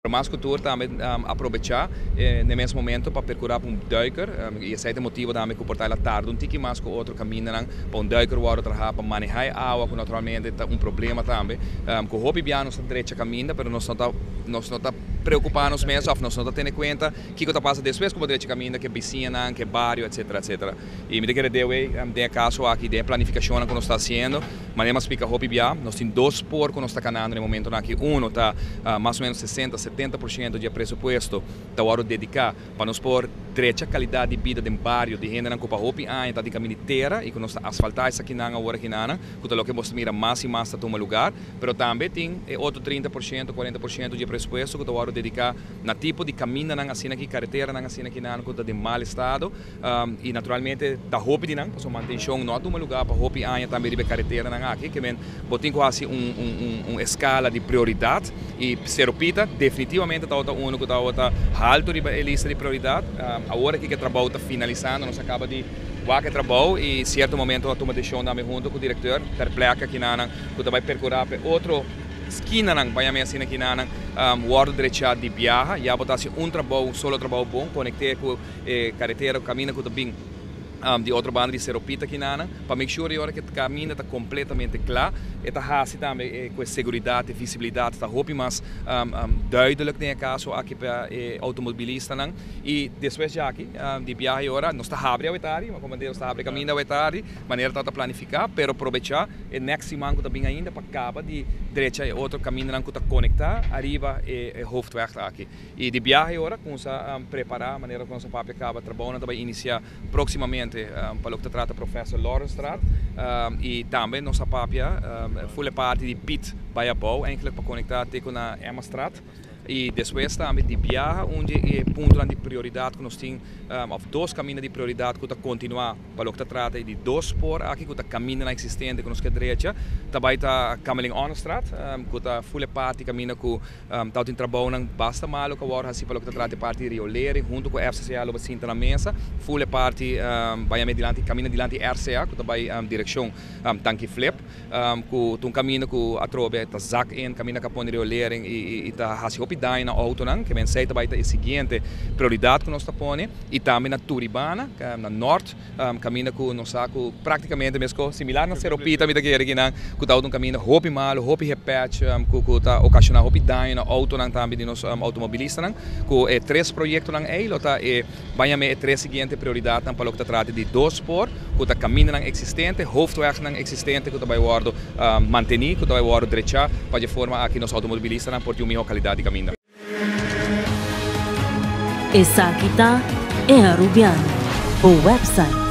Pero mas cu tur tambe aprobecha n'e mes momento pa percura pa un duiker, y esey ta e motibo tambe cu por ta el a tarda un tiki mas cu otro camindanan pa un duiker wordo traha pa maneha e awa cu naturalmente ta un problema tambe. Cu hopi bia nos ta drecha caminda pero nos no ta nos no ta preocupa nos mes of nos no ta tene cuenta kico ta pasa despues cu bo drecha caminda cu e bisiñanan, cu e bario etcetera etcetera. Y mi ta kere dewe den e caso aki den e planificacionnan cu nos ta haciendo. Manera mi a splika hopi bia, nos tin dos spoor ku nos ta kanando na e momentonan aki. Uno ta mas o menos sesenta, 70% di e presupuesto ta wòrdu dediká pa nos por drecha kalidat di bida den bario di hendenan ku pa hopi aña ta den kaminda di tera i ku nos ta asfaltá esakinan awor akinanan, ku ta loke bos ta mira mas i mas ta tuma lugar. Pero tambe tin e otro 30%, 40% di e presupuesto ku ta wòrdu dediká na tipo di kamindanan asina aki, kareteranan asina akinan ku ta den mal estado. I naturalmente ta hopi di nan, pasobra mantenshon no a tuma lugá pa hopi aña tambe riba e kareteranan aki. Ke men bo tin ku hasi un eskala di prioridat i Sero Pita definitivamente tabata unu ku tabata haltu riba e lista di prioridat. Awor aki ku e trabou ta finalisando, nos a kaba di wak e trabou i sierto momento a tuma desishon tambe huntu ku direkteur ter plek akinanan ku ta bai perkurá pa e otro skinanan, bai yama asina akinanan, wòrdu drechá di biaha. Ya bo ta hasi un trabou, un solo trabou bon, konekt'é ku E karetera ku kaminda ku ta bin di otro banda di Sero Pita kinanan pa make sure di ora ku e kaminda ta kompletamente kla. E ta hasi tambe ku e seguridat, e visibilidat ta hopi mas duidelijk den e kaso aki pa e outomobilistanan. I despues djaki di biaha e ora nos ta habri awe tardi, komo nos ta habri kaminda awe tardi manera ta ta planifiká, pero probechá e next siman ku ta bin ainda pa kaba di drecha e otro kamindanan ku ta konektá ariba e hoofdweg aki. I di biaha e ora kumsa prepará manera ku nos a papia kaba trabounan ta bai inisiá próksimamente pa loke ta trata Professor Lorenstraat i tambe nos a papia ful e parti di Piet bai abou eindelijk pa konektá te ku na Emmastraat i despues tambe di biaha un di e puntonan di prioridat ku nos tin òf dos kaminda di prioridat ku ta kontinuá Pa loke ta trata e di dos spoor aki ku ta kamindanan eksistente ku nos ke drecha ta bai ta Kamerlingh Onnestraat ku ta ful e parti kaminda ku tabatin trabounan basta malu ku a wòrdu hasi pa loke ta trata e parti di riolering huntu ku FCCA lo bai sinta na mesa ful e parti bai yama e dilanti kaminda dilanti RCA ku ta bai direkshon Tanki Flip ku ta un kaminda ku atrobe ta zak in kaminda ku a pone riolering i ta hasi hopi daño na outonan ke mensei ta bai ta e siguiente prioridat ku nos ta pone. I tambe na Turibana, na nort, kaminda ku nos sa ku praktikamente mesko similar na Sero Pita mi ta kere kinan, ku tabata un kaminda hopi malu, hopi hepech, ku ku ta okashoná hopi daño na outonan tambe di nos outomobilistanan. Ku e tres proyektonan ei lo ta e ban yam'é e tres siguiente prioridatnan pa loke ta trata di dos spoor, ku ta kamindanan eksistente, hoofdwegnan eksistente ku ta bai wòrdu mantení, ku ta bai wòrdu drechá pa dje forma aki nos outomobilistanan por tin un mihó kalidat di kaminda. Esaki ta E Arubiano, bo website.